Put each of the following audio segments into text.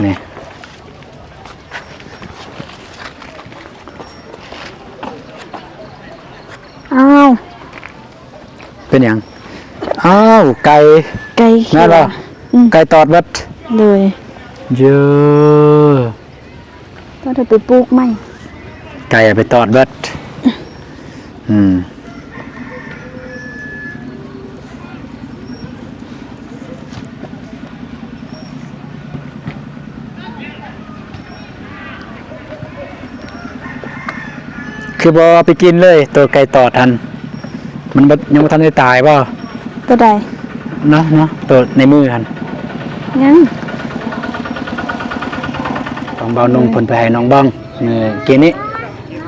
ນີ້ ອ້າວ ເປັນຫຍັງ? ອ້າວ ໄກ່ ໄກ່ຂຽວ ແມ່ນບໍ່? ອືມ ໄກ່ຕອດເບິດ ໂດຍ ເຢີ ຕ້ອງໄດ້ໄປປູກໃໝ່ ໄກ່ເອົາໄປຕອດເບິດ ອືມ. ຄືບໍ່ເອົາໄປກິນເລີຍ ໂຕໄກ່ຕອດຫັ້ນ ມັນບໍ່ ຍັງບໍ່ທັນໄດ້ຕາຍບໍ່? ໂຕໃດ? ເນາະ ເນາະ ໂຕໃນມືຫັ້ນ ຍັງ ຂອງບ່າວນຸ່ງເພິ່ນໄປໃຫ້ນ້ອງບອງ ມື້ກີ້ນີ້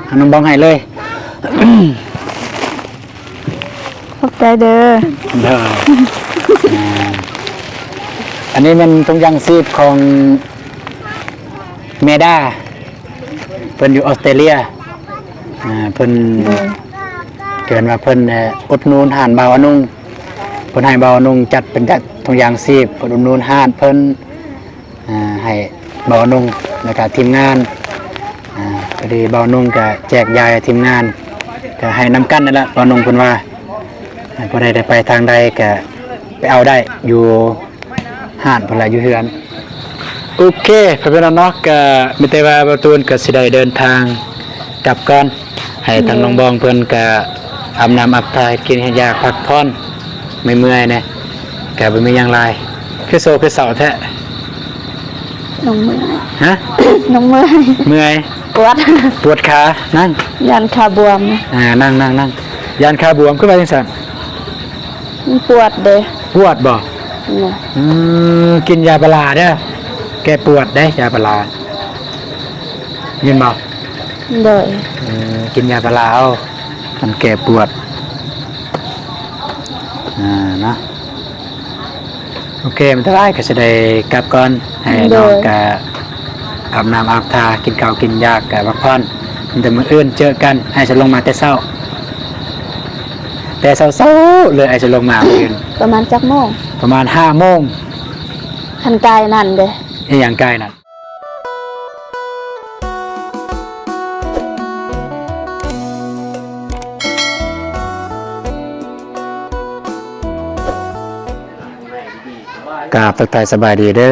ເອົານ້ອງບອງໃຫ້ເລີຍ. ຂອບໃຈເດີ ເດີ ອ່າ ອັນນີ້ແມ່ນຖົງຢາງຊີບຂອງແມ່ດາ ເພິ່ນຢູ່ອອສເຕຣເລຍ ອ່າ ເພິ່ນ ເດີ ເອີ້ນວ່າເພິ່ນ ເອີ ອຸດໜູນຮ້ານບ່າວອະນຸ່ງ ເພິ່ນໃຫ້ບ່າວອະນຸ່ງຈັດເປັນຈັດຖົງຢາງຊີບ ເພິ່ນອຸດໜູນຮ້ານເພິ່ນ ອ່າ ໃຫ້ບ່າວນຸ່ງ ແລ້ວກະທີມງານ ອ່າ ພໍດີບ່າວນຸ່ງກະແຈກຢາຍທີມງານ ກະໃຫ້ນຳກັນນັ້ນລະ ບ່າວນຸ່ງເພິ່ນວ່າ ອ່າ ຜູ້ໃດໄດ້ໄປທາງໃດກະໄປເອົາໄດ້ ຢູ່ຮ້ານເພິ່ນລະ ຢູ່ເຮືອນ. ໂອເຄ ພໍ່ແມ່ພີ່ນ້ອງເນາະ ກະມີແຕ່ວ່າບ່າວຕູນກະຊິໄດ້ເດີນທາງກັບກ່ອນ ໃຫ້ທາງ ແມ່ນ ນ້ອງບອງເພິ່ນກະອາບນ້ຳອາບທ່າ ເຮັດກິນເຮັດຢາກ ພັກຜ່ອນ ເມື່ອຍໆແດ່ ກະບໍ່ມີຫຍັງຫຼາຍ. ຄືໂຊຄືເຊົາແທ້? ນ້ອງເມື່ອຍ. ຮະ? ນ້ອງເມື່ອຍ. ເມື່ອຍ? ປວດ. ປວດຂາ? ນັ່ງ. ຢ້ານຂາບວມ. ອ່າ ນັ່ງໆໆ. ຢ້ານຂາບວມ ຄືວ່າຈັ່ງຊັ້ນ? ມັນປວດເດ້. ປວດບໍ່? ນະ. ອືມ ກິນຢາພາລາເດີ້ ແກ້ປວດເດ້ ຢາພາລາ ຍິນບໍ່? ໂດຍ. ເອີ ກິນຢາພາລາເອົາ ມັນແກ້ປວດ ອ່າ ເນາະ. ໂອເຄ ມັນຕະຫຼາຍ ກະຊິໄດ້ກັບກ່ອນ ໃຫ້ ໂດຍ ນ້ອງກະອາບນ້ຳອາບທ່າ ກິນເຂົ້າກິນຢາກ ກະພັກຜ່ອນ ແຕ່ມື້ອື່ນເຈີກັນ ອ້າຍຈະລົງມາແຕ່ເຊົ້າ ແຕ່ເຊົ້າໆເລີຍ ອ້າຍຈະລົງມາມື້ອື່ນ. ປະມານຈັກໂມງ? ປະມານຫ້າໂມງ. ຄັນກາຍນັ້ນເດ້? ອີຫຍັງກາຍນັ້ນ? ກາບທັກທາຍສະບາຍດີເດີ້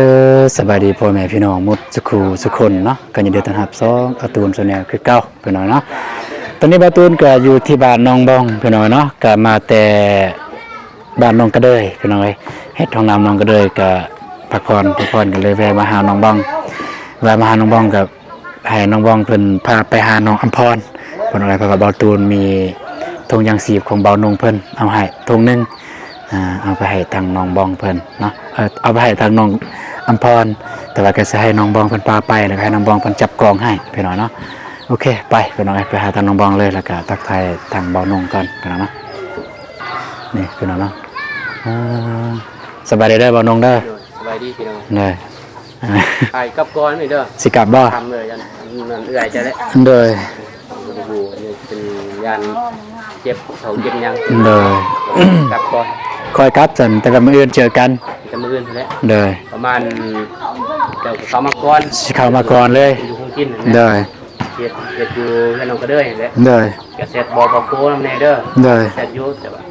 ສະບາຍດີພໍ່ແມ່ພີ່ນ້ອງໝົດສຸຂູສຸຄົນເນາະ ກໍຍິນດີຕ້ອນຮັບຊ່ອງອາຕູນແຊນແນວຄືເກົ່າພີ່ນ້ອງເນາະ. ຕອນນີ້ບ່າວຕູນກໍຢູ່ທີ່ບ້ານໜອງບອງພີ່ນ້ອງເນາະ ກໍມາແຕ່ ບ້ານໜອງກະເດີຍພີ່ນ້ອງເອີຍ ເຮັດຫ້ອງນ້ຳໜອງກະເດີຍ ກະພັກຜ່ອນ ພັກຜ່ອນ ກະເລີຍແວ່ມາຫານ້ອງບອງ ແວ່ມາຫານ້ອງບອງ ກະໃຫ້ນ້ອງບອງເພິ່ນພາໄປຫານ້ອງອຳພອນພີ່ນ້ອງເອີຍ ເພາະວ່າບ່າວຕູນມີຖົງຢາງຊີບຂອງບ່າວນຸ່ງເພິ່ນເອົາໃຫ້ຖົງໜຶ່ງ ອ່າ ເອົາໄປໃຫ້ທາງນ້ອງບອງເພິ່ນເນາະ ເອີ ເອົາໄປໃຫ້ທາງນ້ອງອຳພອນ ແຕ່ວ່າກະຊິໃຫ້ນ້ອງບອງເພິ່ນພາໄປ ແລ້ວກະໃຫ້ນ້ອງບອງເພິ່ນຈັບກອງໃຫ້ພີ່ນ້ອງເນາະ. ໂອເຄ ໄປພີ່ນ້ອງເອີຍ ໄປຫາທາງນ້ອງບອງເລີຍ ແລ້ວກະທັກທາຍທາງບ່າວນຸ່ງກ່ອນພີ່ນ້ອງເນາະ. ນີ້ພີ່ນ້ອງເນາະ ອ່າ ສະບາຍດີເດີບ່າວນົງເດີ. ໂດຍ ສະບາຍດີພີ່ນ້ອງ. ໂດຍ ອ້າຍກັບກ່ອນນີ້ເດີ. ຊິກັບບໍ່? ຄ່ຳເລີຍ ຢ້ານເອື້ອຍຈະແຫຼະ. ໂດຍ ໂອ້ໂຫ ເປັນຢ້ານເຈັບເຂົ້າເຈັບຫຍັງ. ໂດຍ ກັບກ່ອນ. ຄ່ອຍກັບຊັ້ນ ແຕ່ວ່າມື້ອື່ນເຈີກັນ. ແຕ່ມື້ອື່ນພຸ້ນແຫຼະ. ໂດຍ ປະມານ ເຈົ້າກໍເຂົ້າມາກ່ອນ. ຊິເຂົ້າມາກ່ອນເລີຍ. ຢູ່ໂຮງກິນ. ໂດຍ ເຮັດ ເຮັດຢູ່ເຮືອນນ້ອງກະເດີຍຫັ້ນແຫຼະ. ໂດຍ ກະແຊັດບອກ ບອກໂກນຳແດ່ເດີ. ໂດຍ ແຊັດຢູ່ ແຕ່ວ່າ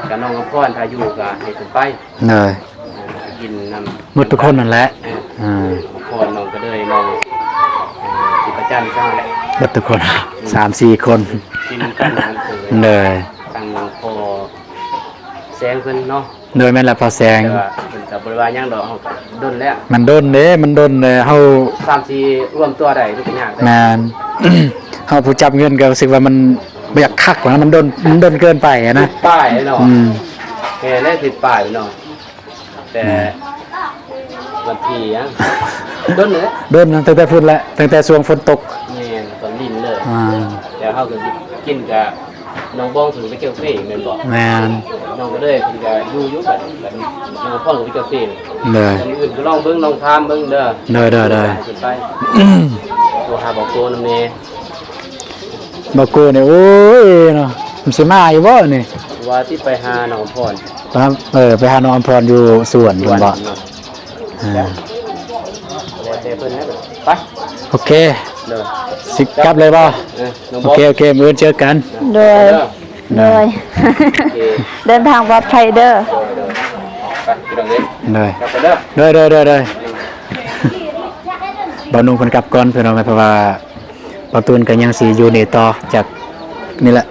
ກະນ້ອງອຳພອນຖ້າຢູ່ກະໃຫ້ເພິ່ນໄປ. ໂດຍ ກິນນຳໝົດທຸກຄົນນັ້ນແຫຼະ. ເອີ ອ່າ ອຳພອນ ນ້ອງກະເດີຍ ນ້ອງ ເອີ ສິປະຈັນ ຊັ້ນແຫຼະ ໝົດທຸກຄົນ ສາມສີ່ຄົນ ກິນນຳກັນ. ໂດຍ ທັງພໍ່ແສງເພິ່ນເນາະ. ໂດຍ ແມ່ນລະ ພໍ່ແສງ ແຕ່ວ່າເພິ່ນກະບໍ່ໄດ້ວ່າຫຍັງດອກ ເຮົາກະດົນແລ້ວ. ມັນດົນເດ້ ມັນດົນແລ້ວ ເຮົາສາມສີ່ລວມຕົວໄດ້ ມັນກະຍາກ. ແມ່ນ ເຮົາຜູ້ຈັບເງິນກະຮູ້ສຶກວ່າມັນບໍ່ຢາກຄັກນະ ມັນດົນ ມັນດົນເກີນໄປຫັ້ນນະ. ຜິດປ້າຍເນາະ. ອືມ ແມ່ນແຫຼະ ຜິດປ້າຍເນາະ ແຕ່ ແມ່ນ ວັນທີຫຍັງ ດົນເລີຍ ດົນຕັ້ງແຕ່ພຸ້ນແຫຼະ ຕັ້ງແຕ່ຊ່ວງຝົນຕົກ. ແມ່ນ ຕອນດິນເລີຍ. ອ່າ ແລ້ວເຮົາກະກິນກະ ນ້ອງບອງເພິ່ນໄປເກັບເຟແມ່ນບໍ່? ແມ່ນ ນ້ອງກະເດີຍເພິ່ນກະຢູ່ຢູ່ ບັດ ບັດນ້ອງອຳພອນກະໄປເກັບເຟ. ໂດຍ ມື້ອື່ນກະລອງເບິ່ງ ລອງຖາມເບິ່ງເດີ. ໂດຍໆໆ ເພິ່ນໄປ ໂທຫາບອກໂກນຳແດ່. ບອກໂກນີ້ ໂອ້ຍເນາະ ມັນຊິມາຢູ່ບໍ່ນີ້? ວ່າຊິໄປຫານ້ອງອຳພອນ. ເອີ ໄປຫານ້ອງອຳພອນຢູ່ສວນ ສວນເພິ່ນບໍ່? ເນາະ ອ່າ ຂອບໃຈເພິ່ນນະ ໄປ ໂອເຄ ໂດຍ ຊິກັບເລີຍບໍ່? ເອີ ໂອເຄ ໂອເຄ ມື້ອື່ນເຈີກັນ ໂດຍ ໂດຍ ໂດຍ ໂອເຄ ເດີນທາງປອດໄພເດີ ໂດຍ ໂດຍ ໂດຍ ໂດຍ ບ່າວນຸ່ງເພິ່ນກັບກ່ອນ ພີ່ນ້ອງ ເພາະວ່າບ່າວຕູນກໍຍັງຊິຢູ່ນີ້ຕໍ່ ຈາກນີ້ແຫຼະ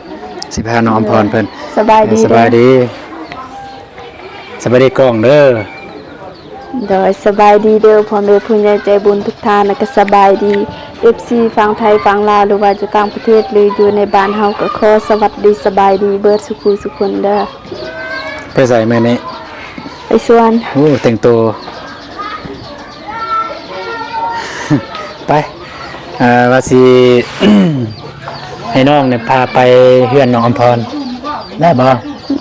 ຊິໄປຫານ້ອງອຳພອນເພິ່ນ ສະບາຍດີ ສະບາຍດີ ສະບາຍດີກ້ອງເດີ. ໂດຍ ສະບາຍດີເດີ ພໍ່ແມ່ຜູ້ໃຫຍ່ໃຈບຸນທຸກທ່ານ ແລະ ກໍສະບາຍດີ ເອັຟຊີ ຝັ່ງໄທ ຝັ່ງລາວ ຫຼືວ່າຢູ່ຕ່າງປະເທດ ຫຼືຢູ່ໃນບ້ານເຮົາ ກໍຂໍສະຫວັດດີ ສະບາຍດີເບິດສູ່ຜູ້ສູ່ຄົນເດີ. ໄປໃສມື້ນີ້? ໄປສວນ. ໂອ້ ແຕ່ງໂຕ ໄປ ເອີ ວ່າຊິໃຫ້ນ້ອງນີ້ພາໄປເຮືອນນ້ອງອຳພອນ ໄດ້ບໍ່?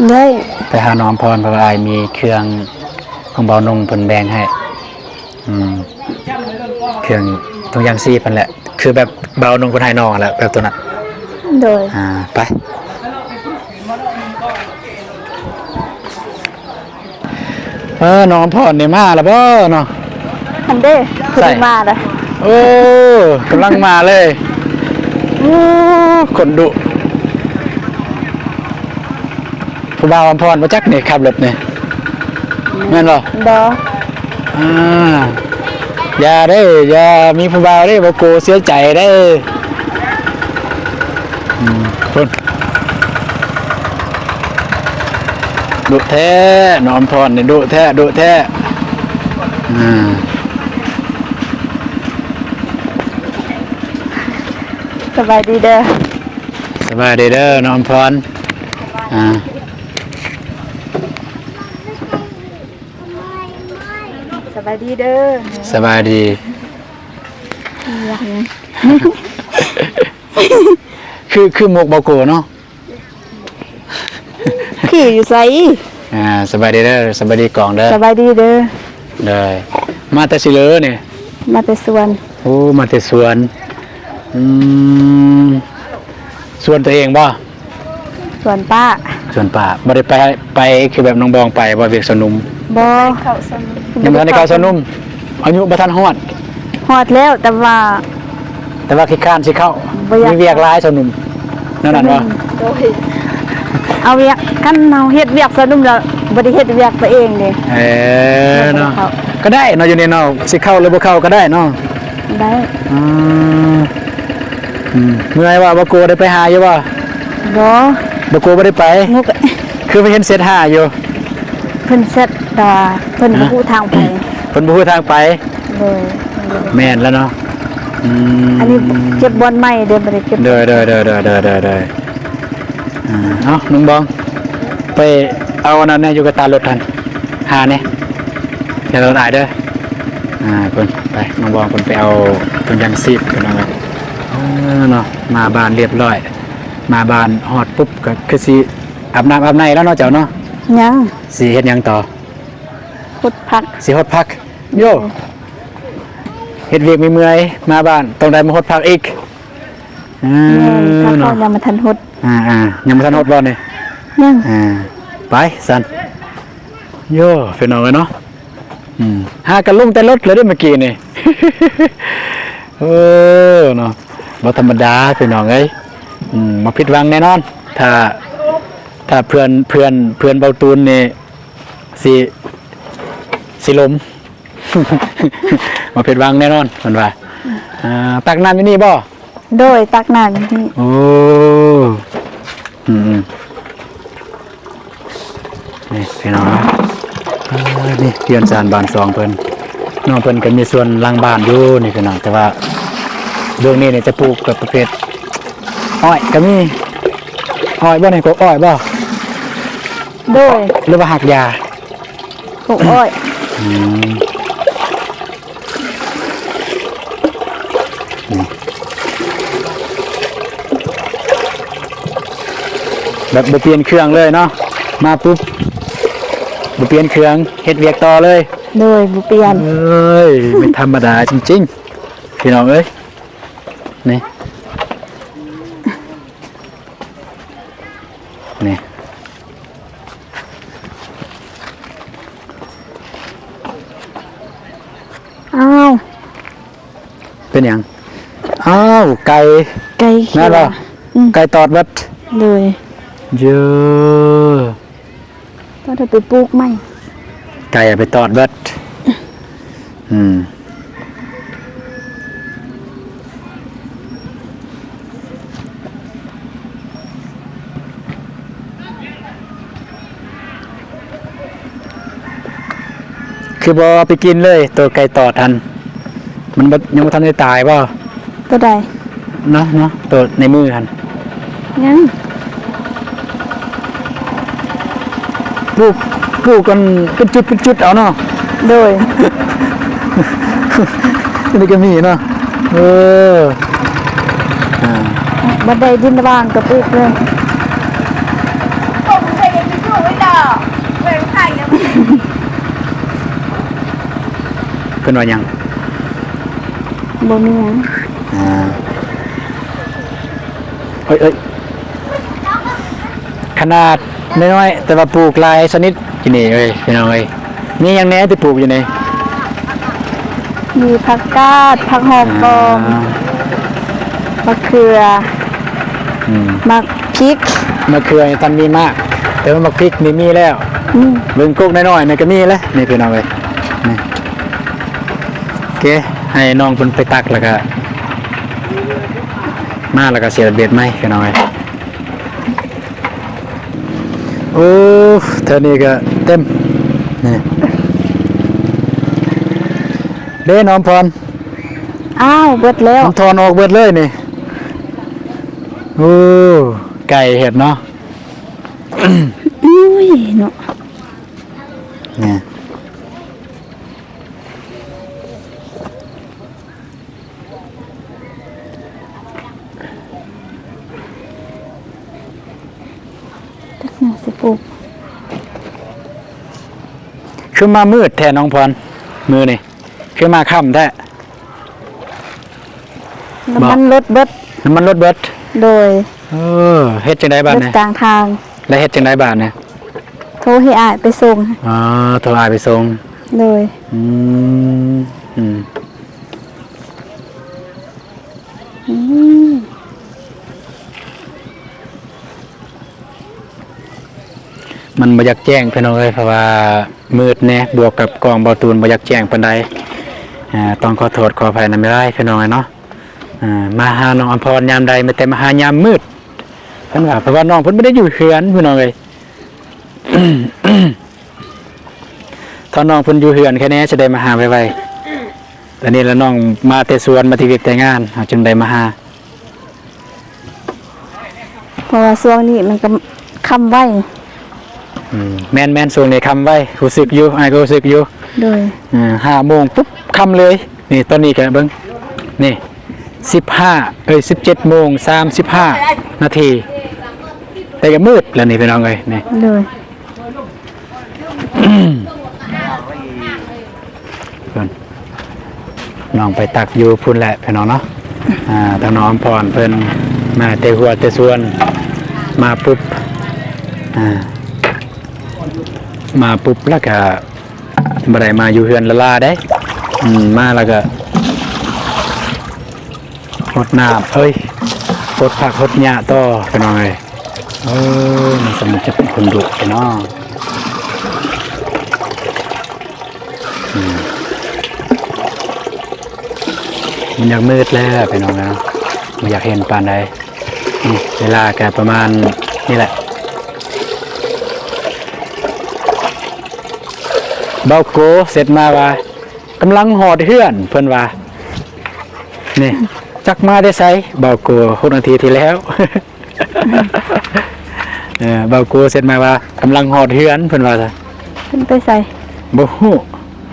ໄດ້ ໄປຫານ້ອງອຳພອນ ເພາະວ່າອ້າຍມີເຄື່ອງຂອງບ່າວນຸ່ງເພິ່ນແບ່ງໃຫ້ ອືມ ເຄື່ອງຖົງຢາງຊີບຫັ້ນແຫຼະ ຄືແບບບ່າວນຸ່ງເພິ່ນໃຫ້ນ້ອງຫັ້ນແຫຼະ ແບບໂຕນັ້ນ ໂດຍ ອ່າ ໄປ. ເອີ ນ້ອງອຳພອນນີ້ມາແລ້ວບໍ່ເນາະ? ຫັ້ນເດ້ ເພິ່ນມາແລ້ວ ໂອ້ ກຳລັງມາເລີຍ ໂອ້ ຄົນດຸ ຜູ້ບ່າວອຳພອນບໍ່ຈັກນີ້ ຂັບລົດນີ້ ແມ່ນບໍ່? ບໍ່ ອ່າ ຢ່າເດ້ ຢ່າມີຜູ້ບ່າວເດ້ ບໍ່ໂກເສຍໃຈເດ້. ອືມ ພຸ້ນ ດຸແທ້ ນ້ອງອຳພອນນີ້ດຸແທ້ ດຸແທ້ ອ່າ ສະບາຍດີເດີ ສະບາຍດີເດີ ນ້ອງອຳພອນ ອ່າ ສະບາຍດີເດີ ສະບາຍດີ ຄື ຄືໝວກບໍ່ໂກເນາະ ຄືຢູ່ໃສ? ອ່າ ສະບາຍດີເດີ ສະບາຍດີກ້ອງເດີ ສະບາຍດີເດີ ໂດຍ ມາແຕ່ໃສເລີນີ້? ມາແຕ່ສວນ ໂອ້ ມາແຕ່ສວນ ອືມ ສວນຕົວເອງບໍ່? ສວນປ້າ ສວນປ້າ ບໍ່ໄດ້ໄປ ໄປຄືແບບນ້ອງບອງໄປບໍ່ ວຽກສວນໜຸ່ມ? ບໍ່ ຍັງບໍ່ທັນໄດ້ເຂົ້າສວນໜຸ່ມ ອາຍຸບໍ່ທັນຮອດ ຮອດແລ້ວ ແຕ່ວ່າ ແຕ່ວ່າຂີ້ຄ້ານຊິເຂົ້າ ບໍ່ຢາກ ມີວຽກຫຼາຍສາວໜຸ່ມ ແນວນັ້ນບໍ່? ໂດຍ ເອົາວຽກ ຄັນເຮົາເຮັດວຽກສາວໜຸ່ມແລ້ວ ບໍ່ໄດ້ເຮັດວຽກຕົວເອງເດ້ ເອີ ບໍ່ໄດ້ ເນາະ ເຂົ້າ ກໍໄດ້ເນາະ ຢູ່ນີ້ເນາະ ຊິເຂົ້າຫຼືບໍ່ເຂົ້າກໍໄດ້ເນາະ ໄດ້ ອືມ ອືມ ເມື່ອຍວ່າ ບໍ່ໂກໄດ້ໄປຫາຢູ່ບໍ່? ບໍ່ ບໍ່ໂກບໍ່ໄດ້ໄປ ງຸກ ຄືໄປເຫັນເສັດຫາຢູ່ ເພິ່ນເສັດ ແຕ່ວ່າເພິ່ນບໍ່ຮູ້ທາງໄປ ເພິ່ນບໍ່ຮູ້ທາງໄປ ໂດຍ ແມ່ນແລ້ວເນາະ ອືມ ອັນນີ້ເກັບບ່ອນໃໝ່ເດ້ ບໍ່ໄດ້ເກັບ ໂດຍ ໂດຍ ອ່າ ເອົາ ນ້ອງບອງ ໄປເອົາອັນນັ້ນແດ່ຢູ່ກະຕາລົດຫັ້ນ ຫາແດ່ ຢ່າລົດອາຍເດີ ອ່າ ເພິ່ນ ໄປ ນ້ອງບອງເພິ່ນໄປເອົາຖົງຢາງຊີບ ພີ່ນ້ອງເອີຍ ເອີ ເນາະ ມາບ້ານລຽບລ້ອຍ ມາບ້ານຮອດປຸບ ກໍຄືຊິອາບນ້ຳອາບໃນແລ້ວເນາະ ເຈົ້າເນາະ ຍັງ ຊິເຮັດຫຍັງຕໍ່? ຫົດຜັກ ຊິຫົດຜັກ ໂຍ ເຮັດວຽກເມື່ອຍໆ ມາບ້ານຕ້ອງໄດ້ມາຫົດຜັກອີກ ເອີ ແມ່ນ ເນາະ ຍັງບໍ່ທັນຫົດ ອ່າໆ ຍັງບໍ່ທັນຫົດບໍ່ນີ້? ຍັງ ອ່າ ໄປຊັ້ນ ໂຍ ພີ່ນ້ອງເອີຍເນາະ ອືມ ຫາກະລົງແຕ່ລົດແລ້ວເດ້ເມື່ອກີ້ນີ້ ເອີ ເນາະ ບໍ່ທຳມະດາ ພີ່ນ້ອງເອີຍ ອືມ ບໍ່ຜິດຫວັງແນ່ນອນ ຖ້າ ຖ້າເພື່ອນ ເພື່ອນ ເພື່ອນເບົາຕູນນີ້ ຊິ ຊິລົມ ບໍ່ຜິດຫວັງແນ່ນອນ ເພິ່ນວ່າ ອ່າ ຕັກນ້ຳຢູ່ນີ້ບໍ່? ໂດຍ ຕັກນ້ຳຢູ່ນີ້ ໂອ້ ອືມໆ ນີ້ພີ່ນ້ອງເນາະ ອ່າ ນີ້ເຮືອນຊານບ້ານຊ່ອງເພິ່ນ ນ້ອງເພິ່ນກໍມີສວນຫຼັງບ້ານຢູ່ນີ້ພີ່ນ້ອງ ແຕ່ວ່າເບື້ອງນີ້ນີ້ຈະປູກກັບປະເພດອ້ອຍກໍມີ ອ້ອຍບໍ່ນີ້ ກົກອ້ອຍບໍ່? ໂດຍ ຫຼືວ່າຮາກຢາ? ກົກອ້ອຍ ອືມ ນີ້ ແບບບໍ່ປ່ຽນເຄື່ອງເລີຍເນາະ ມາປຸບບໍ່ປ່ຽນເຄື່ອງ ເຮັດວຽກຕໍ່ເລີຍ ໂດຍ ບໍ່ປ່ຽນ ເອີຍ ບໍ່ທຳມະດາຈິງໆ ພີ່ນ້ອງເອີຍ ນີ້ ນີ້ ອ້າວ ເປັນຫຍັງ? ອ້າວ ໄກ່ ໄກ່ຂຽວ ແມ່ນບໍ່? ອືມ ໄກ່ຕອດເບິດ. ໂດຍ ເຢີ ຕ້ອງໄດ້ໄປປູກໃໝ່. ໄກ່ເອົາໄປຕອດເບິດ. ອືມ. ຄືບໍ່ເອົາໄປກິນເລີຍ ໂຕໄກ່ຕອດຫັ້ນ ມັນບໍ່ ຍັງບໍ່ທັນໄດ້ຕາຍບໍ່? ໂຕໃດ? ເນາະ ເນາະ ໂຕໃນມືຫັ້ນ ຍັງ. ປູກ ປູກກັນເປັນຈຸດເປັນຈຸດເອົາເນາະ. ໂດຍ ອັນນີ້ກໍມີເນາະ. ເອີ ອ່າ ບໍ່ໄດ້ດິນວ່າງກໍປູກເລີຍ. ເພິ່ນວ່າຫຍັງ? ບໍ່ມີຫຍັງ. ອ່າ ເອີຍ ເອີຍ ຂະໜາດນ້ອຍໆ ແຕ່ວ່າປູກຫຼາຍຊະນິດຢູ່ນີ້ເອີຍ ພີ່ນ້ອງເອີຍ. ມີຫຍັງແດ່ທີ່ປູກຢູ່ນີ້? ມີຜັກກາດ ຜັກຫອມປ້ອມ ອ່າ ໝາກເຂືອ ອືມ ໝາກພິກ. ໝາກເຂືອນີ້ທັນມີມາກ ແຕ່ວ່າໝາກພິກນີ້ມີແລ້ວ. ອືມ ເບິ່ງກົກນ້ອຍໆນີ້ກໍມີແລ້ວນີ້ ພີ່ນ້ອງເອີຍ. ນີ້ ໂອເຄ ໃຫ້ນ້ອງເພິ່ນໄປຕັກ ແລ້ວກໍມາ ແລ້ວກໍເສຍເບັດໃໝ່ ພີ່ນ້ອງເອີຍ. ໂອ້ ແຖວນີ້ກໍເຕັມນີ້. ເດ້ ນ້ອງພອນ? ອ້າວ ເບິດແລ້ວ ມັນຖອນອອກເບິດເລີຍນີ້. ໂອ້ ໄກ່ເຫັດເນາະ. ອຸ້ຍເນາະ ນີ້. ຈັກແນວຊິປູກ. ຄືມາມືດແທ້ນ້ອງພອນ ມື້ນີ້ ຄືມາຄ່ຳແທ້. ນ້ຳມັນລົດເບິດ. ນ້ຳມັນລົດເບິດ? ໂດຍ. ເອີ ເຮັດຈັ່ງໃດບາດນີ້? ລົດກາງທາງ. ແລ້ວເຮັດຈັ່ງໃດບາດນີ້? ໂທໃຫ້ອ້າຍໄປສົ່ງ. ອໍ ໂທອ້າຍໄປສົ່ງ. ໂດຍ. ອືມ ອືມ. ອືມ ມັນບໍ່ຢາກແຈ້ງພີ່ນ້ອງເອີຍ ເພາະວ່າມືດແດ່ ບວກກັບກ້ອງເບົາຕູນບໍ່ຢາກແຈ້ງປານໃດ. ອ່າ ຕ້ອງຂໍໂທດຂໍອະໄພນຳຫຼາຍໆ ພີ່ນ້ອງເອີຍເນາະ. ອ່າ ມາຫານ້ອງອຳພອນຍາມໃດ ມີແຕ່ມາຫາຍາມມືດ ເພິ່ນວ່າ ເພາະວ່ານ້ອງເພິ່ນບໍ່ໄດ້ຢູ່ເຮືອນ ພີ່ນ້ອງເອີຍ. ຖ້ານ້ອງເພິ່ນຢູ່ເຮືອນແຄ່ແນ່ ຊິໄດ້ມາຫາໄວໆ. ອັນນີ້ລະນ້ອງມາແຕ່ສວນ ມາແຕ່ວຽກແຕ່ງານ ເຮົາຈຶ່ງໄດ້ມາຫາ. ເພາະວ່າຊ່ວງນີ້ມັນກໍຄ່ຳໄວ. ອືມ ແມ່ນໆ ຊ່ວງນີ້ຄ່ຳໄວ ຮູ້ສຶກຢູ່ ອ້າຍກໍຮູ້ສຶກຢູ່. ໂດຍ. ອ່າ ຫ້າໂມງປຸບຄ່ຳເລີຍ. ນີ້ ຕອນນີ້ກໍເບິ່ງ ນີ້ ສິບຫ້າ ເອີຍ ສິບເຈັດໂມງສາມສິບຫ້ານາທີ ແຕ່ກໍມືດແລ້ວນີ້ ພີ່ນ້ອງເອີຍ ນີ້. ໂດຍ. ເພິ່ນ ນ້ອງໄປຕັກຢູ່ພຸ້ນແຫຼະ ພີ່ນ້ອງເນາະ. ອ່າ ທາງນ້ອງອຳພອນເພິ່ນມາແຕ່ຫົວແຕ່ສວນ ມາປຸບ ອ່າ ມາປຸບແລ້ວກະບໍ່ໄດ້ມາຢູ່ເຮືອນລ້າໆເດ້. ອືມ ມາແລ້ວກະ ຫົດນ້ຳ ເອີຍ ຫົດຜັກຫົດຫຍ້າຕໍ່ ພີ່ນ້ອງເອີຍ. ເອີ ມັນສະມັນຈະເປັນຄົນດຸພີ່ນ້ອງ. ອືມ ມັນຢາກມືດແລ້ວ ພີ່ນ້ອງເອີຍ ບໍ່ຢາກເຫັນປານໃດ. ນີ້ ເວລາກໍປະມານນີ້ແຫຼະ. ເບົາໂກເຊັດມາວ່າ ກຳລັງຮອດເຮືອນ ເພິ່ນວ່າ. ນີ້ ຈັກມາແຕ່ໃສ ເບົາໂກ ຫົກນາທີທີ່ແລ້ວ. ເອີ ເບົາໂກເຊັດມາວ່າ ກຳລັງຮອດເຮືອນ ເພິ່ນວ່າ. ເພິ່ນໄປໃສ? ບໍ່ຮູ້.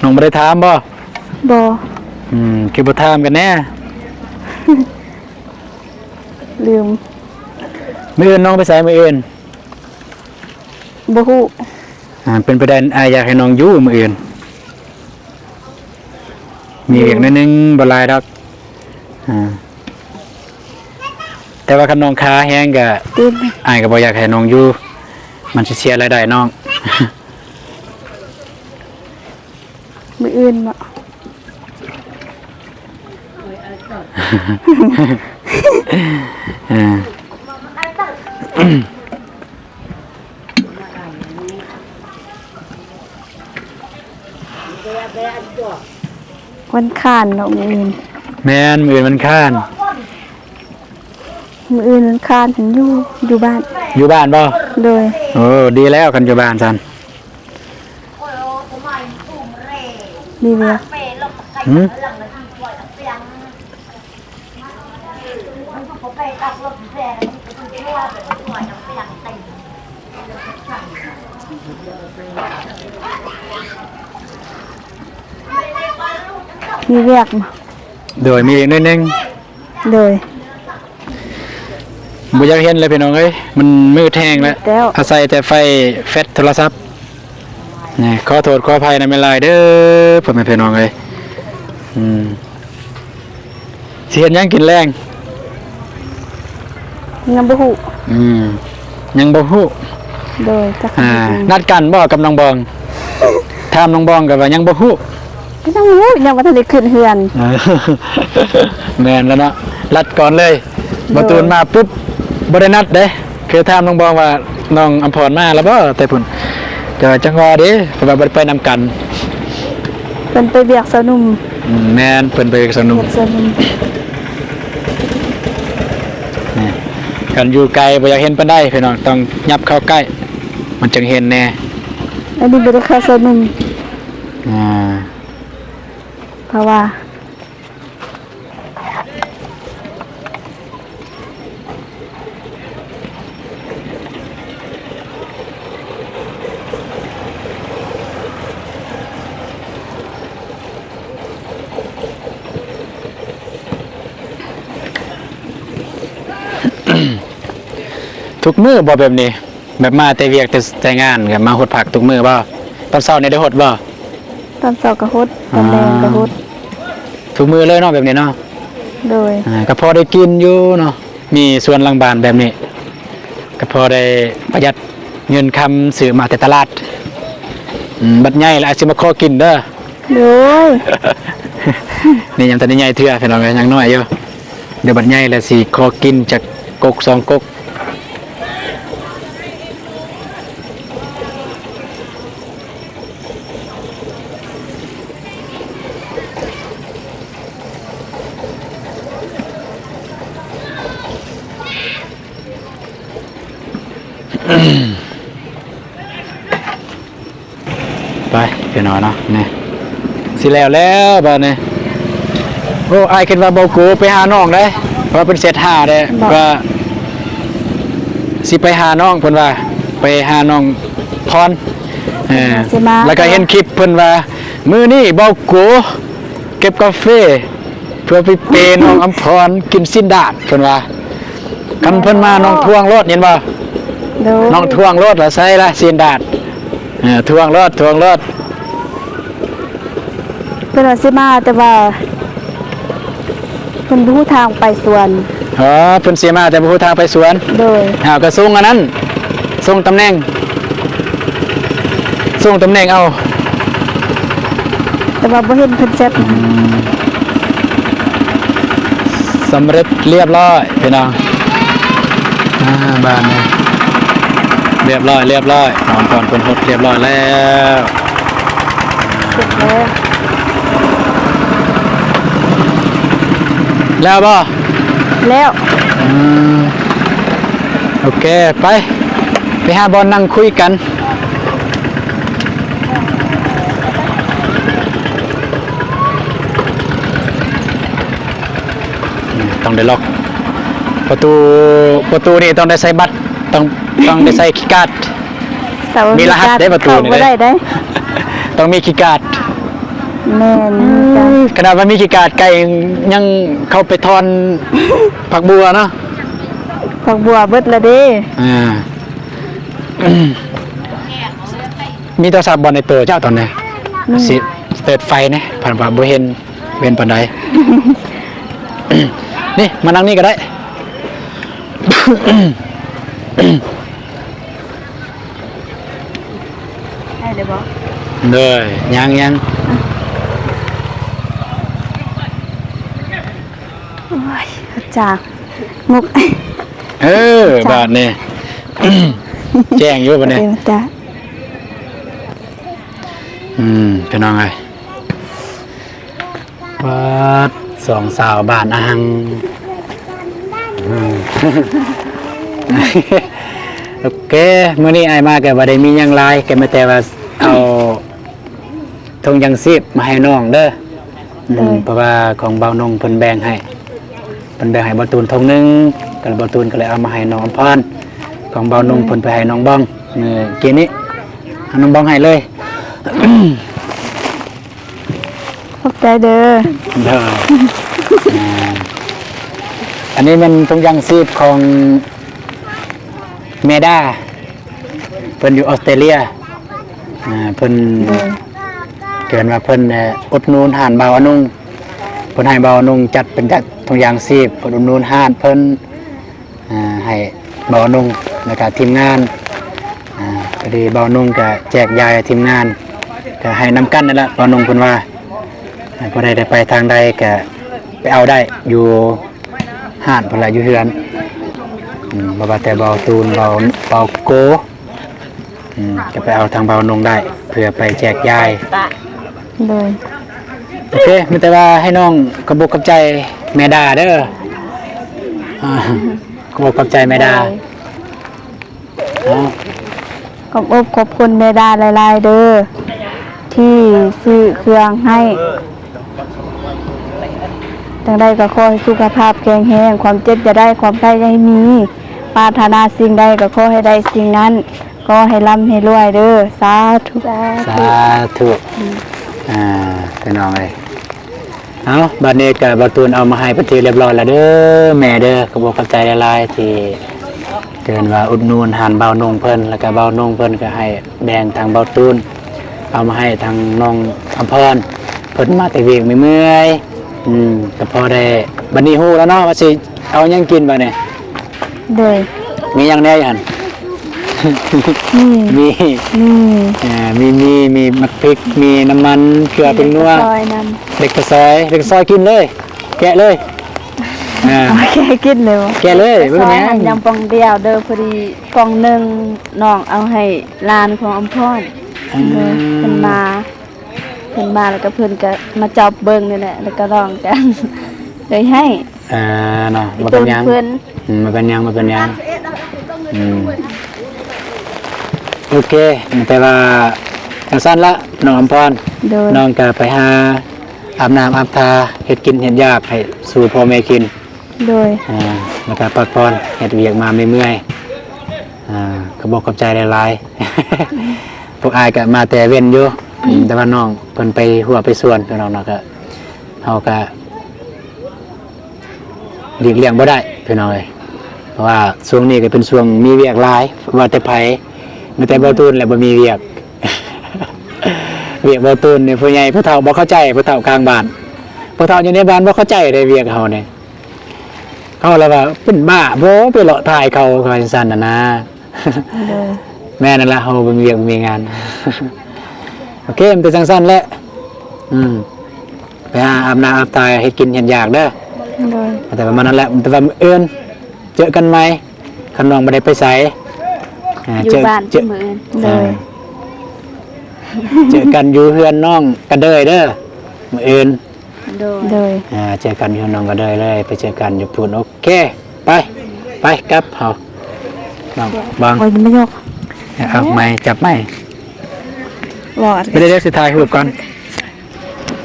ນ້ອງບໍ່ໄດ້ຖາມບໍ່? ບໍ່. ອືມ ຄືບໍ່ຖາມກັນແນ່? ລືມ. ມື້ອື່ນນ້ອງໄປໃສມື້ອື່ນ? ບໍ່ຮູ້. ອ່າ ເປັນໄປໄດ້ ອ້າຍຢາກໃຫ້ນ້ອງຢູ່ມື້ອື່ນ. ມີວຽກໜ້ອຍໜຶ່ງ ບໍ່ຫຼາຍດອກ. ອ່າ ແຕ່ວ່າຄັນນ້ອງຄາແຮງກະ ອ້າຍກໍບໍ່ຢາກໃຫ້ນ້ອງຢູ່ ມັນຊິເສຍລາຍໄດ້ນ້ອງ. ມື້ອື່ນເນາະ. ເອີ ວັນຄານເນາະ ມື້ອື່ນ. ແມ່ນ ມື້ອື່ນວັນຄານ. ມື້ອື່ນວັນຄານຫັ້ນຢູ່ ຢູ່ບ້ານ. ຢູ່ບ້ານບໍ່? ໂດຍ. ໂອ້ ດີແລ້ວ ຄັນຢູ່ບ້ານຊັ້ນ. ມີວຽກ. ຫື? ມີວຽກ. ໂດຍ ມີວຽກໜ້ອຍໜຶ່ງ. ໂດຍ. ບໍ່ຢາກເຫັນເລີຍພີ່ນ້ອງເອີຍ ມັນມືດແຮງແລ້ວ ແລ້ວ ອາໄສແຕ່ໄຟແຟດໂທລະສັບ. ນີ້ ຂໍໂທດຂໍອະໄພນຳຫຼາຍໆເດີ ພໍ່ແມ່ພີ່ນ້ອງເອີຍ. ອືມ ຊິເຮັດຫຍັງກິນແລງ? ຍັງບໍ່ຮູ້. ອືມ ຍັງບໍ່ຮູ້. ໂດຍ ຈັກ ອ່າ ນັດກັນບໍ່ກັບນ້ອງບອງ? ຖາມນ້ອງບອງກໍວ່າຍັງບໍ່ຮູ້. ຍັງບໍ່ຮູ້ ຍັງບໍ່ທັນໄດ້ຂຶ້ນເຮືອນ. ເອີ ແມ່ນແລ້ວເນາະ ລັດກ່ອນເລີຍ. ໂດຍ. ບໍ່ຕູນມາປຸບ ບໍ່ໄດ້ນັດເດ້ ຄືຖາມນ້ອງບອງວ່ານ້ອງອຳພອນມາແລ້ວບໍ່ແຕ່ພຸ້ນ ແຕ່ວ່າຈັງຫວະເດ້ ເພາະວ່າບໍ່ໄດ້ໄປນຳກັນ. ເພິ່ນໄປວຽກຊາວໜຸ່ມ. ອືມ ແມ່ນ ເພິ່ນໄປວຽກຊາວໜຸ່ມ. ວຽກຊາວໜຸ່ມ. ນີ້ ຄັນຢູ່ໄກບໍ່ຢາກເຫັນປານໃດພີ່ນ້ອງ ຕ້ອງຫຍັບເຂົ້າໃກ້ ມັນຈຶ່ງເຫັນແດ່. ອັນນີ້ບໍ່ໄດ້ເຂົ້າຊາວໜຸ່ມ. ອ່າ ເພາະວ່າ ທຸກມື້ບໍ່ແບບນີ້? ແບບມາແຕ່ວຽກ ແຕ່ ແຕ່ງານ ກໍມາຫົດຜັກທຸກມື້ບໍ່? ຕອນເຊົ້ານີ້ໄດ້ຫົດບໍ່? ຕອນເຊົ້າກໍຫົດ ຕອນແລງກໍຫົດ. ອ່າ ທຸກມື້ເລີຍເນາະ ແບບນີ້ເນາະ. ໂດຍ. ອ່າ ກໍພໍໄດ້ກິນຢູ່ເນາະ ມີສວນຫຼັງບ້ານແບບນີ້ ກໍພໍໄດ້ປະຢັດເງິນຄຳ ຊື້ມາແຕ່ຕະຫຼາດ. ອືມ ບັດໃຫຍ່ແລ້ວອາດຊິມາຂໍກິນເດີ. ໂດຍ. ນີ້ຍັງທັນໄດ້ໃຫຍ່ເທື່ອພີ່ນ້ອງເອີຍ ຍັງນ້ອຍຢູ່. ດຽວບັດໃຫຍ່ແລ້ວຊິຂໍກິນຈັກກົກສອງກົກ. ໄປພີ່ນ້ອງເນາະ ນີ້ ຊິແລ້ວແລ້ວບາດນີ້. ໂອ້ ອ້າຍຄິດວ່າເບົາໂກໄປຫານ້ອງເດ້ ເພາະວ່າເພິ່ນເຊັດຫາເດ້ ວ່າຊິໄປຫານ້ອງ ເພິ່ນວ່າໄປຫານ້ອງພອນ. ເອີ ຊິມາ ແລ້ວກໍເຫັນຄລິບເພິ່ນວ່າ ມື້ນີ້ເບົາໂກເກັບກາເຟ ເພື່ອໄປເປນ້ອງອຳພອນກິນຊີ້ນດາດ ເພິ່ນວ່າ. ຄັນເພິ່ນມານ້ອງທວງໂລດ ເຫັນບໍ່? ໂດຍ. ນ້ອງທວງໂລດວ່າໃສລະຊີ້ນດາດ. ເອີ ທວງໂລດ ທວງໂລດ. ເພິ່ນວ່າຊິມາ ແຕ່ວ່າເພິ່ນບໍ່ຮູ້ທາງໄປສວນ. ອໍ ເພິ່ນຊິມາ ແຕ່ບໍ່ຮູ້ທາງໄປສວນ. ໂດຍ. ອ້າວ ກໍສົ່ງອັນນັ້ນ ສົ່ງຕຳແໜ່ງ ສົ່ງຕຳແໜ່ງເອົາ. ແຕ່ວ່າບໍ່ເຫັນເພິ່ນແຊັດ. ອືມ ສຳເລັດລຽບຮ້ອຍພີ່ນ້ອງ. ອ່າ ບ້ານນີ້ລຽບຮ້ອຍ ລຽບຮ້ອຍ ນ້ອງອຳພອນເພິ່ນຫົດລຽບຮ້ອຍແລ້ວ. ເສັດແລ້ວ. ແລ້ວບໍ່? ແລ້ວ. ອືມ ໂອເຄ ໄປ ໄປຫາບ່ອນນັ່ງຄຸຍກັນ. ອືມ ຕ້ອງໄດ້ລັອກປະຕູ ປະຕູນີ້ຕ້ອງໄດ້ໃສ່ບັດ ຕ້ອງ ຕ້ອງໄດ້ໃສ່ຄີກາດ. ມີລະຫັດເດ້ປະຕູນີ້ ເຂົ້າບໍ່ໄດ້ເດ້ ຕ້ອງມີຄີກາດ. ແມ່ນ ມີກາດ. ຂະໜາດວ່າມີຄີກາດ ໄກ່ຍັງເຂົ້າໄປຖອນຜັກບົວເນາະ ຜັກບົວເບິດລະເດ້. ອ່າ ມີໂທລະສັບບໍ່ໃນໂຕເຈົ້າຕອນນີ້? ອືມ ຊິເປີດໄຟແດ່ ເພາະວ່າບໍ່ເຫັນ ເຫັນປານໃດ. ນີ້ ມານັ່ງນີ້ກໍໄດ້. ໄດ້ແລ້ວບໍ່? ເດີ ຍັງ ຍັງ. ອືມ. ໂອ້ຍ ຈາກ ມຸກ ເອີ ຈາກ ບາດນີ້ ແຈ້ງຢູ່ບາດນີ້ ເອີ ຈ້າ ອືມ ພີ່ນ້ອງເອີຍ ປາດ ສອງສາວບ້ານອາຫັງ ອືມ ໂອເຄ ມື້ນີ້ອ້າຍມາກໍບໍ່ໄດ້ມີຫຍັງຫຼາຍ ກໍມີແຕ່ວ່າເອົາ ຖົງຢາງຊີບມາໃຫ້ນ້ອງເດີ ອືມ ໂດຍ ເພາະວ່າຂອງບ່າວນົງເພິ່ນແບ່ງໃຫ້ ເພິ່ນແບ່ງໃຫ້ບ່າວຕູນຖົງໜຶ່ງ ກໍບ່າວຕູນກໍເລີຍເອົາມາໃຫ້ນ້ອງອຳພອນ ຂອງບ່າວນົງ ໂດຍ ເພິ່ນໄປໃຫ້ນ້ອງບອງມື້ກີ້ນີ້ ເອົານ້ອງບອງໃຫ້ເລີຍ ຂອບໃຈເດີ ໂດຍ ອ່າ ອັນນີ້ແມ່ນຖົງຢາງຊີບຂອງແມ່ດາ ເພິ່ນຢູ່ອອສເຕຣເລຍ ອ່າ ເພິ່ນ ໂດຍ ເກີນວ່າເພິ່ນ ເອີ ອຸດໜູນຮ້ານບ່າວອະນຸງ ເພິ່ນໃຫ້ບ່າວອະນຸງຈັດເປັນຖົງຢາງຊີບ ເພິ່ນອຸດໜູນຮ້ານເພິ່ນ ອ່າ ໃຫ້ບ່າວອະນຸງ ແລ້ວກະທີມງານ ອ່າ ພໍດີບ່າວອະນຸງກະແຈກຢາຍໃຫ້ທີມງານ ກະໃຫ້ນຳກັນນັ້ນລະ ບ່າວອະນຸງເພິ່ນວ່າ ຜູ້ໃດໄດ້ໄປທາງໃດກະໄປເອົາໄດ້ຢູ່ຮ້ານເພິ່ນລະ ຢູ່ເຮືອນ ອືມ ບໍ່ວ່າແຕ່ບ່າວຕູນ ບ່າວ ບ່າວໂກ ອືມ ກໍໄປເອົາທາງບ່າວນົງໄດ້ ເພື່ອໄປແຈກຢາຍ ໂດຍ ໂອເຄ ມີແຕ່ວ່າໃຫ້ນ້ອງຂອບອົກຂອບໃຈແມ່ດາເດີ ອ່າ ຂອບອົກຂອບໃຈແມ່ດາ ໂດຍ ເນາະ ຂອບອົກຂອບຄຸນແມ່ດາຫຼາຍໆເດີ ທີ່ຊື້ເຄື່ອງໃຫ້ ຈັ່ງໃດກໍຂໍໃຫ້ສຸຂະພາບແຂງແຮງ ຄວາມເຈັບຢ່າໄດ້ ຄວາມໄຂ້ຢ່າໃຫ້ມີ ປາດຖະໜາສິ່ງໃດກໍຂໍໃຫ້ໄດ້ສິ່ງນັ້ນ ຂໍໃຫ້ລ່ຳໃຫ້ລວຍເດີ ສາທຸ ສາທຸ ສາທຸ ອືມ ອ່າ ພີ່ນ້ອງເອີຍ ເອົາ ບາດນີ້ກໍບ່າວຕູນເອົາມາໃຫ້ເປັນທີ່ຮຽບຮ້ອຍແລ້ວເດີ ແມ່ເດີ ຂອບອົກຂອບໃຈຫຼາຍໆ ທີ່ ເອີ້ນວ່າອຸດໜູນຮ້ານບ່າວນົງເພິ່ນ ແລ້ວກໍບ່າວນົງເພິ່ນກໍໃຫ້ແບ່ງທາງບ່າວຕູນ ເອົາມາໃຫ້ທາງນ້ອງອຳພອນ ເພິ່ນມາແຕ່ວຽກເມື່ອຍໆ ອືມ ກໍພໍໄດ້ ບັດນີ້ຮູ້ແລ້ວເນາະວ່າຊິເອົາຫຍັງກິນບັດນີ້ ໂດຍ ມີຫຍັງແດ່ຢູ່ຫັ້ນ? ມີ ມີ ມີ ມີ ເອີ ມີ ມີ ມີໝາກພິກ ມີນ້ຳມັນ ເກືອ ແປ້ງນົວ ເລັກກະຊອຍນຳ ເລັກກະຊອຍ ເລັກກະຊອຍ ກິນເລີຍ ແກະເລີຍ ອ່າ ໂອເຄ ກິນເລີຍ ແກະເລີຍ ບໍ່ເປັນຫຍັງ ຍັງປ່ອງດຽວເດີ ພໍດີປ່ອງໜຶ່ງນ້ອງເອົາໃຫ້ຫຼານຂອງອຳພອນ ອ່າ ເພິ່ນມາ ເພິ່ນມາແລ້ວກໍເພິ່ນກໍມາຈັບເບິ່ງນີ້ແຫຼະ ແລ້ວກໍລອງກັນ ເລີຍໃຫ້ ອ່າ ເນາະ ບໍ່ເປັນຫຍັງ ເພິ່ນ ອືມ ບໍ່ເປັນຫຍັງ ບໍ່ເປັນຫຍັງ ອືມ ໂອເຄ ແຕ່ວ່າຈັ່ງຊັ້ນລະ ນ້ອງອຳພອນ ໂດຍ ນ້ອງກໍໄປຫາອາບນ້ຳອາບທ່າ ເຮັດກິນເຮັດຢາກໃຫ້ສູ່ພໍ່ແມ່ກິນ ໂດຍ ອ່າ ແລ້ວກໍພັກຜ່ອນ ເຮັດວຽກມາເມື່ອຍໆ ອ່າ ຂອບອົກຂອບໃຈຫຼາຍໆ ພວກອ້າຍກໍມາແຕ່ເວັນຢູ່ ອືມ ແຕ່ວ່ານ້ອງເພິ່ນໄປຮົ້ວໄປສວນ ພີ່ນ້ອງເນາະ ກໍ ເຮົາກໍ ຫຼີກລ່ຽງບໍ່ໄດ້ພີ່ນ້ອງເອີຍ ເພາະວ່າຊ່ວງນີ້ກໍເປັນຊ່ວງມີວຽກຫຼາຍ ວ່າແຕ່ໃຜ ມີແຕ່ບ່າວຕູນແຫຼະບໍ່ມີວຽກ ວຽກບ່າວຕູນນີ້ ຜູ້ໃຫຍ່ຜູ້ເຖົ້າບໍ່ເຂົ້າໃຈ ຜູ້ເຖົ້າຂ້າງບ້ານ ຜູ້ເຖົ້າຢູ່ໃນບ້ານບໍ່ເຂົ້າໃຈເດ້ ວຽກເຮົານີ້ ເຂົາລະວ່າເປັນບ້າບໍ່ ໄປເລາະຖ່າຍເຂົາ ວ່າຈັ່ງຊັ້ນນະນາ. ໂດຍ ແມ່ນນັ້ນລະ ເຮົາບໍ່ມີວຽກບໍ່ມີງານ ໂອເຄ ມັນເປັນຈັ່ງຊັ້ນແຫຼະ ອືມ ໄປຫາອາບນ້ຳອາບທ່າ ເຮັດກິນເຮັດຢາກເດີ ໂດຍ ແຕ່ປະມານນັ້ນແຫຼະ ແຕ່ວ່າມື້ອື່ນເຈີກັນໃໝ່ ຄັນນ້ອງບໍ່ໄດ້ໄປໃສ ອ່າ ຢູ່ບ້ານມື້ອື່ນ ໂດຍ ເຈີກັນຢູ່ເຮືອນນ້ອງກະເດີຍເດີ ມື້ອື່ນ ໂດຍ ໂດຍ ອ່າ ເຈີກັນຢູ່ນ້ອງກະເດີຍເລີຍ ໄປເຈີກັນຢູ່ພຸ້ນ ໂອເຄ ໄປ ໄປກັບເຮົາ ນ້ອງບັງ ໂອ້ຍ ມາຍົກ ເອົາ ໂອ້ຍ ໄມ້ ຈັບໄມ້ ບໍ່ ໄປເດີ ຊິຖ່າຍຮູບກ່ອນ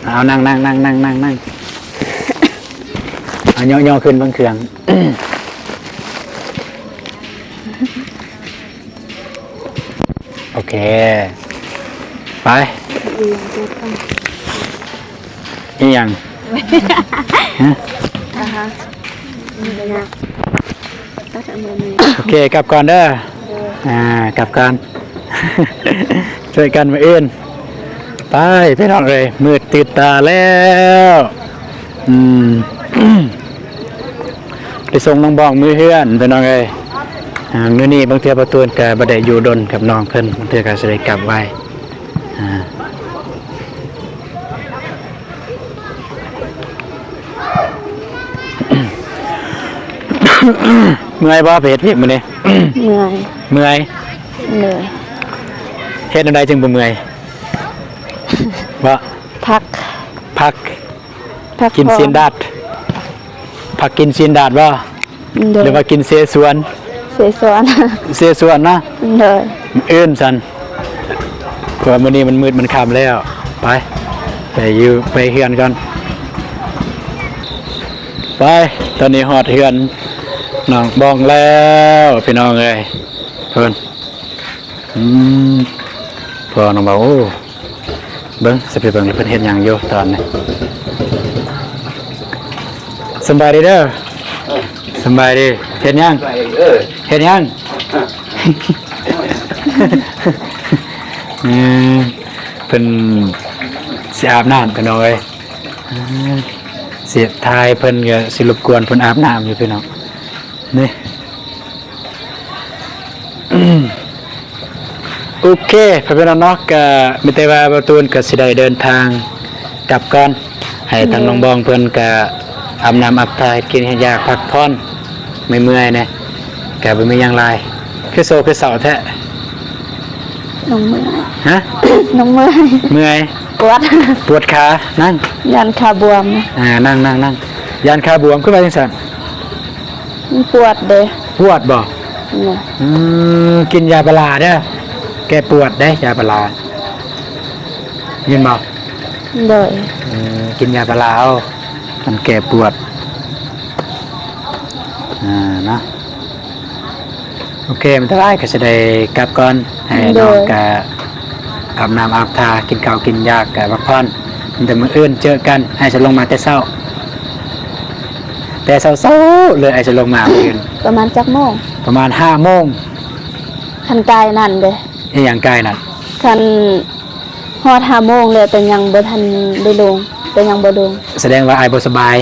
ເອົາ ນັ່ງ ນັ່ງ ນັ່ງ ນັ່ງ ນັ່ງ ເອົາ ຍໍ ຍໍຂຶ້ນເບິ່ງເຄື່ອງ. ໂອເຄ ໄປ ອີ່ຫຍັງ? ຮະ? ອ່າຮະ ໂອເຄ ກັບກ່ອນເດີ ໂດຍ ອ່າ ກັບກ່ອນ ເຈີກັນມື້ອື່ນ ໄປ ພີ່ນ້ອງເອີຍ ມືດຕື່ນຕາແລ້ວ ອືມ ໄປສົ່ງນ້ອງບອງມື້ເຮືອນ ພີ່ນ້ອງເອີຍ ອ່າ ມື້ນີ້ບາງເທື່ອປະຕູນກໍບໍ່ໄດ້ຢູ່ດົນກັບນ້ອງເພິ່ນ ບາງເທື່ອກໍຊິໄດ້ກັບໄວ ອ່າ. ເມື່ອຍບໍ່ ໄປເຮັດວຽກມື້ນີ້? ເມື່ອຍ. ເມື່ອຍ? ໂດຍ. ເຮັດແນວໃດຈຶ່ງບໍ່ເມື່ອຍ? ບໍ່? ພັກ. ພັກ. ພັກຜ່ອນ. ກິນຊີ້ນດາດ. ພັກກິນຊີ້ນດາດບໍ່? ໂດຍ. ຫຼືວ່າກິນເສສວນ? ເສສວນ. ເສສວນນະ? ໂດຍ. ມື້ອື່ນຊັ້ນ ເພາະວ່າມື້ນີ້ມັນມືດມັນຄ່ຳແລ້ວ. ໄປ ໄປຢູ່ ໄປເຮືອນກ່ອນ. ໄປ ຕອນນີ້ຮອດເຮືອນນ້ອງບອງແລ້ວ ພີ່ນ້ອງເອີຍ. ເພິ່ນ ອືມ ພໍ່ນ້ອງບອງ ໂອ້ ເບິ່ງ ຊິໄປເບິ່ງເພິ່ນເຮັດຫຍັງຢູ່ຕອນນີ້. ສະບາຍດີເດີ. ສະບາຍດີ. ເຮັດຫຍັງ? ເອີ ເຮັດຫຍັງ? ອືມ ເພິ່ນຊິອາບນ້ຳ ພີ່ນ້ອງເອີຍ. ອືມ ຊິຖ່າຍເພິ່ນ ກໍຊິລົບກວນເພິ່ນອາບນ້ຳຢູ່ ພີ່ນ້ອງ. ນີ້ ໂອເຄ ພໍ່ແມ່ພີ່ນ້ອງເນາະ ກະມີແຕ່ວ່າບ່າວຕູນກະຊິໄດ້ເດີນທາງກັບກ່ອນ ໃຫ້ທາງ ອືມ ນ້ອງບອງເພິ່ນກະອາບນ້ຳອາບທ່າ ເຮັດກິນເຮັດຢາກ ພັກຜ່ອນ ເມື່ອຍໆແດ່ ກະບໍ່ມີຫຍັງຫຼາຍ. ຄືໂຊຄືເຊົາແທ້? ນ້ອງເມື່ອຍ. ຮະ? ນ້ອງເມື່ອຍ. ເມື່ອຍ? ປວດ. ປວດຂາ. ນັ່ງ. ຢ້ານຂາບວມ. ອ່າ ນັ່ງໆໆ. ຢ້ານຂາບວມ ຄືວ່າຈັ່ງຊັ້ນ? ມັນປວດເດ້. ປວດບໍ່? ໂດຍ. ອືມ ກິນຢາພາລາເດີ ແກ້ປວດເດ້ ຢາພາລາ ຍິນບໍ່? ໂດຍ. ອືມ ກິນຢາພາລາເອົາ ມັນແກ້ປວດ ອ່າ ເນາະ. ໂອເຄ ມັນຕະຫຼາຍ ກໍຊິໄດ້ກັບກ່ອນ ໃຫ້ ໂດຍ ນ້ອງກະອາບນ້ຳອາບທ່າ ກິນເຂົ້າກິນຢາກ ກະພັກຜ່ອນ. ແຕ່ມື້ອື່ນເຈີກັນ ອ້າຍຊິລົງມາແຕ່ເຊົ້າ ແຕ່ເຊົ້າໆເລີຍ ອ້າຍຊິລົງມາມື້ອື່ນ. ປະມານຈັກໂມງ? ປະມານຫ້າໂມງ. ຄັນກາຍນັ້ນເດ້? ອີຫຍັງກາຍນັ້ນ? ຄັນຮອດຫ້າໂມງແລ້ວ ແຕ່ຍັງບໍ່ທັນໄດ້ລົງ ແຕ່ຍັງບໍ່ລົງ. ສະແດງວ່າອ້າຍບໍ່ສະບາຍ.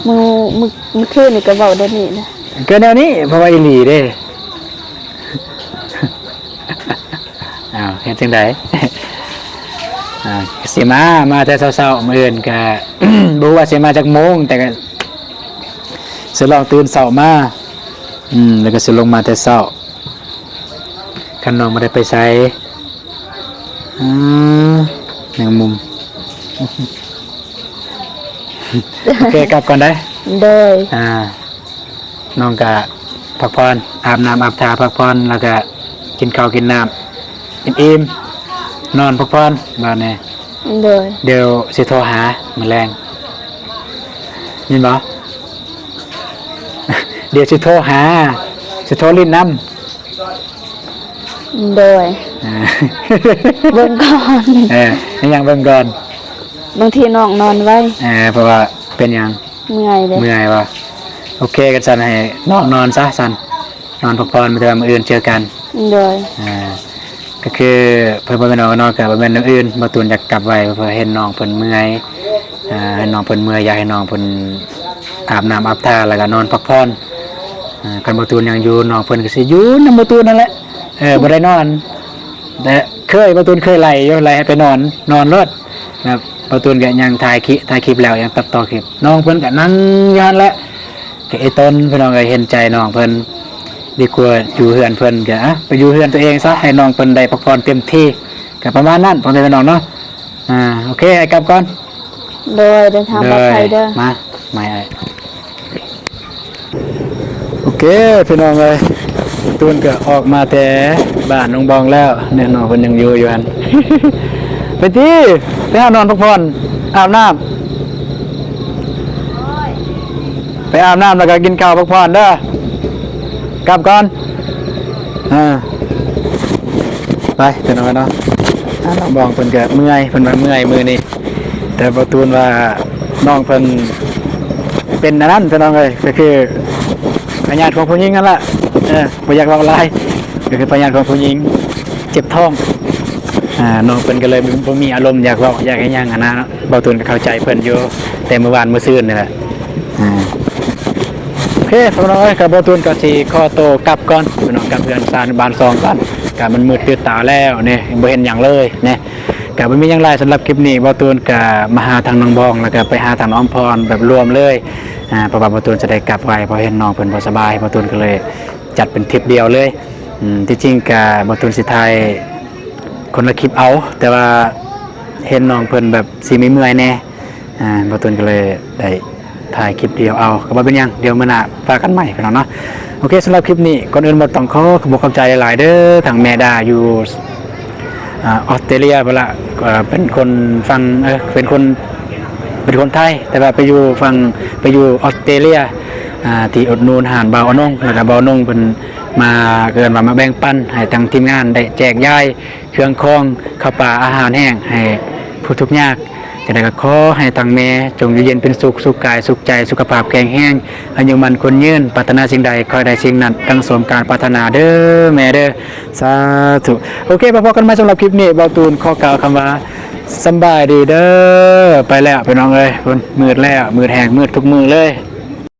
ມື້ ມື້ ມື້ຄືນນີ້ກໍເວົ້າແນວນີ້ນະ. ກໍແນວນີ້ ເພາະວ່າອີ່ຫຼີເດ້. ອ້າວ ເຮັດຈັ່ງໃດ? ອ່າ ຊິມາ ມາແຕ່ເຊົ້າໆ ມື້ອື່ນກະ ບໍ່ຮູ້ວ່າຊິມາຈັກໂມງ ແຕ່ກະຊິລອງຕື່ນເຊົ້າມາ ອືມ ແລ້ວກະຊິລົງມາແຕ່ເຊົ້າ ຄັນນ້ອງບໍ່ໄດ້ໄປໃສ. ອືມ ແມງມຸມ. ໂອເຄ ກັບກ່ອນເດີ. ໂດຍ. ອ່າ ນ້ອງກະພັກຜ່ອນ ອາບນ້ຳອາບທ່າ ພັກຜ່ອນ ແລ້ວກະກິນເຂົ້າກິນນ້ຳອີ່ມໆ ນອນພັກຜ່ອນບາດນີ້. ໂດຍ. ດຽວຊິໂທຫາມື້ແລງ ຍິນບໍ່? ດຽວຊິໂທຫາ ຊິໂທຫຼິ້ນນຳ. ໂດຍ. ອ່າ ເບິ່ງກ່ອນ. ເອີ ໃຫ້ຍັງເບິ່ງກ່ອນ. ບາງທີນ້ອງນອນໄວ. ເອີ ເພາະວ່າເປັນຫຍັງ? ເມື່ອຍເດ້. ເມື່ອຍບໍ່? ໂອເຄ ກັນຊັ້ນໃຫ້ນ້ອງນອນຊະຊັ້ນ ນອນພັກຜ່ອນ ແຕ່ວ່າມື້ອື່ນເຈີກັນ. ໂດຍ. ອ່າ ກໍຄືເພື່ອນໆ ພີ່ນ້ອງເນາະ ກໍບໍ່ແມ່ນແນວອື່ນ ບ່າວຕູນຢາກກັບໄວ ເພື່ອເຫັນນ້ອງເພິ່ນເມື່ອຍ ອ່າ ໃຫ້ນ້ອງເພິ່ນເມື່ອຍ ຢາກໃຫ້ນ້ອງເພິ່ນອາບນ້ຳອາບທ່າ ແລ້ວກໍນອນພັກຜ່ອນ. ອ່າ ຄັນບ່າວຕູນຍັງຢູ່ ນ້ອງເພິ່ນກໍຊິຢູ່ນຳບ່າວຕູນນັ້ນແຫຼະ ເອີ ບໍ່ໄດ້ນອນ. ແຕ່ເຄີຍ ບ່າວຕູນເຄີຍໄລ່ຢູ່ ໄລ່ໃຫ້ໄປນອນ ນອນໂລດ. ແລ້ວບ່າວຕູນກໍຍັງຖ່າຍຄລິບ ຖ່າຍຄລິບແລ້ວຍັງຕັດຕໍ່ຄລິບ ນ້ອງເພິ່ນກໍນັ່ງຢູ່ຫັ້ນແຫຼະ. ກໍອີ່ຕົນ ພີ່ນ້ອງເອີຍ ເຫັນໃຈນ້ອງເພິ່ນ ດີກວ່າຢູ່ເຮືອນເພິ່ນ ກໍ ອະ ໄປຢູ່ເຮືອນຕົວເອງຊະ ໃຫ້ນ້ອງເພິ່ນໄດ້ພັກຜ່ອນເຕັມທີ່. ກໍປະມານນັ້ນ ພໍ່ແມ່ພີ່ນ້ອງເນາະ. ອ່າ ໂອເຄ ອ້າຍກັບກ່ອນ. ໂດຍ. ເດີນທາງປອດໄພເດີ. ໂດຍ. ມາ ມາອ້າຍ. ໂອເຄ ພີ່ນ້ອງເອີຍ ຕູນກໍອອກມາແຕ່ບ້ານນ້ອງບອງແລ້ວ ແນ່ນອນເພິ່ນຍັງຢູ່ຢູ່ຫັ້ນ. ໄປຕິ ໄປຫານອນພັກຜ່ອນ ອາບນ້ຳ ໄປອາບນ້ຳແລ້ວກໍກິນເຂົ້າພັກຜ່ອນເດີ. ກັບກ່ອນ. ອ່າ ໄປ ພີ່ນ້ອງເນາະ. ອ່າ ນ້ອງບອງເພິ່ນກໍເມື່ອຍ ເພິ່ນວ່າເມື່ອຍມື້ນີ້ ແຕ່ບ່າວຕູນວ່ານ້ອງເພິ່ນເປັນອັນນັ້ນ ພີ່ນ້ອງເອີຍ ກໍຄືພະຍາດຂອງຜູ້ຍິງຫັ້ນລະ. ເອີ ບໍ່ຢາກເວົ້າຫຼາຍ ກໍຄືພະຍາດຂອງຜູ້ຍິງ ເຈັບທ້ອງ. ອ່າ ນ້ອງເພິ່ນກໍເລີຍບໍ່ມີອາລົມຢາກເວົ້າຢາກອີ່ຫຍັງຫັ້ນນະ. ບ່າວຕູນກໍເຂົ້າໃຈເພິ່ນຢູ່ ແຕ່ມື້ວານມື້ຊືນນີ້ແຫຼະ. ອ່າ ໂອເຄ ພີ່ນ້ອງເອີຍ ກໍບ່າວຕູນກໍຊິຂໍໂຕກັບກ່ອນ ພີ່ນ້ອງ ກັບເຮືອນຊານບ້ານຊ່ອງກ່ອນ. ກໍມັນມືດຕື່ນຕາແລ້ວນີ້ ບໍ່ເຫັນຫຍັງເລີຍນີ້. ກໍບໍ່ມີຫຍັງຫຼາຍສຳລັບຄລິບນີ້ ບ່າວຕູນກໍມາຫາທາງນ້ອງບອງ ແລ້ວກໍໄປຫາທາງນ້ອງອອມພອນແບບລວມເລີຍ. ອ່າ ເພາະວ່າບ່າວຕູນຈະໄດ້ກັບໄວ ເພາະເຫັນນ້ອງເພິ່ນບໍ່ສະບາຍ ບ່າວຕູນກໍເລີຍຈັດເປັນທຣິບດຽວເລີຍ. ອືມ ທີ່ຈິງກະບ່າວຕູນຊິຖ່າຍຄົນລະຄລິບເອົາ ແຕ່ວ່າເຫັນນ້ອງເພິ່ນແບບຊິເມື່ອຍໆແດ່ ອ່າ ບ່າວຕູນກໍເລີຍໄດ້ຖ່າຍຄລິບດຽວເອົາ ກໍບໍ່ເປັນຫຍັງ ດຽວມື້ໜ້າວ່າກັນໃໝ່ພີ່ນ້ອງເນາະ. ໂອເຄ ສຳລັບຄລິບນີ້ ກ່ອນອື່ນໝົດຕ້ອງຂໍຂອບອົກຂອບໃຈຫຼາຍໆເດີ ທັງແມ່ດາຢູ່ ອ່າ ອອສເຕຣເລຍພຸ້ນລະ ເປັນຄົນຝັ່ງ ເອີ ເປັນຄົນ ເປັນຄົນໄທ ແຕ່ວ່າໄປຢູ່ຝັ່ງ ໄປຢູ່ອອສເຕຣເລຍ ອ່າ ທີ່ອຸດໜູນຮ້ານບ່າວອະນົງ ແລ້ວກໍບ່າວອະນົງເພິ່ນມາ ເອີ້ນວ່າມາແບ່ງປັນໃຫ້ທາງທີມງານໄດ້ແຈກຢາຍເຄື່ອງຂອງ ເຂົ້າປາ ອາຫານແຫ້ງໃຫ້ຜູ້ທຸກຍາກ. ຈັ່ງໃດກໍຂໍໃຫ້ທັງແມ່ຈົ່ງຢູ່ເຢັນເປັນສຸກ ສຸກກາຍສຸກໃຈ ສຸຂະພາບແຂງແຮງ ອາຍຸໝັ້ນຂວັນຍືນ ປາດຖະໜາສິ່ງໃດຂໍໃຫ້ໄດ້ສິ່ງນັ້ນ ດັ່ງສົມການປາດຖະໜາເດີແມ່ເດີ ສາທຸ. ໂອເຄ ມາພົບກັນໃໝ່ສຳລັບຄລິບນີ້ ບ່າວຕູນຂໍກ່າວຄຳວ່າ ສຳບາຍດີເດີ. ໄປແລ້ວພີ່ນ້ອງເອີຍ ພຸ້ນ ມືດແລ້ວ ມືດແຮງ ມືດທຸກມື້ເລີຍ.